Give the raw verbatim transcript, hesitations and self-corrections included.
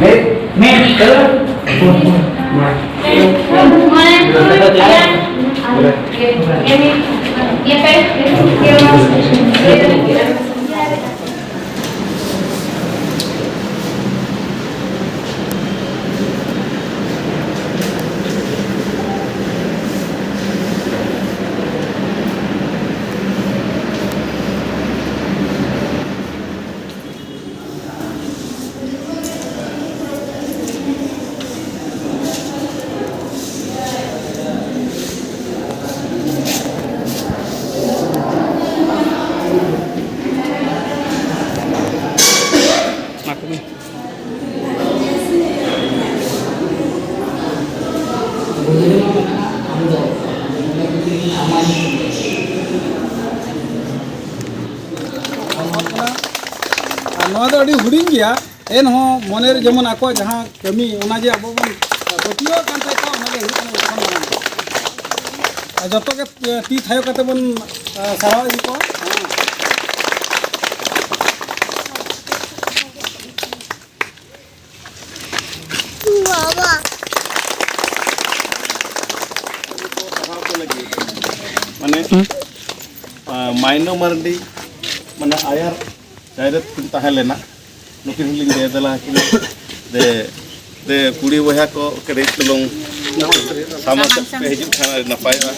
ᱢᱤᱫ, ᱢᱤᱫ, ᱯᱩᱱ, ᱯᱩᱱ, ᱢᱚᱬᱮ᱾ ᱟᱨ ᱱᱚᱣᱟ ᱫᱚ ᱟᱹᱰᱤ ᱦᱩᱰᱤᱧ ᱜᱮᱭᱟ, ᱮᱱᱦᱚᱸ ᱢᱚᱱᱮᱨᱮ ᱡᱮᱢᱚᱱ ᱟᱠᱚᱣᱟᱜ ᱡᱟᱦᱟᱸ ᱠᱟᱹᱢᱤ, ᱚᱱᱟ ᱡᱮ ᱟᱵᱚ ᱵᱚᱱ ᱯᱟᱹᱛᱭᱟᱹᱣᱟᱜ ᱠᱟᱱ ᱛᱟᱦᱮᱸ ᱠᱚ, ᱚᱱᱟ ᱜᱮ ᱦᱩᱭᱩᱜ ᱠᱟᱱᱟ ᱡᱚᱛᱚ ᱠᱷᱚᱱ ᱢᱟᱨᱟᱝ᱾ ᱟᱨ ᱡᱚᱛᱚ ᱜᱮ ᱛᱤ ᱛᱷᱟᱭᱚ ᱠᱟᱛᱮ ᱵᱚᱱ, ᱟ, ᱥᱟᱨᱦᱟᱣ ᱤᱫᱤ ᱠᱚᱣᱟ᱾ ᱵᱟᱵᱟ᱾ ᱢᱟᱱᱮ, ᱟ, ᱢᱟᱭᱱᱚ ᱢᱟᱨᱰᱤ, ᱢᱟᱱᱮ, ᱟᱭᱟᱨ ᱪᱟᱭᱨᱮᱛ ᱠᱤᱱ ᱛᱟᱦᱮᱸ ᱞᱮᱱᱟ᱾ ᱱᱩᱠᱤᱱ ᱦᱚᱸᱞᱤᱧ ᱞᱟᱹᱭ ᱫᱮᱞᱟ ᱟᱹᱠᱤᱱᱟ᱾ ᱫᱮ, ᱫᱮ, ᱠᱩᱲᱤ ᱵᱚᱭᱦᱟ ᱠᱚ ᱠᱟᱹᱴᱤᱡ ᱪᱩᱞᱩᱝ ᱥᱟᱢᱟᱝ ᱥᱮᱫ ᱯᱮ ᱦᱤᱡᱩᱜ ᱠᱷᱟᱱ ᱟᱹᱰᱤ ᱱᱟᱯᱟᱭᱚᱜᱼᱟ᱾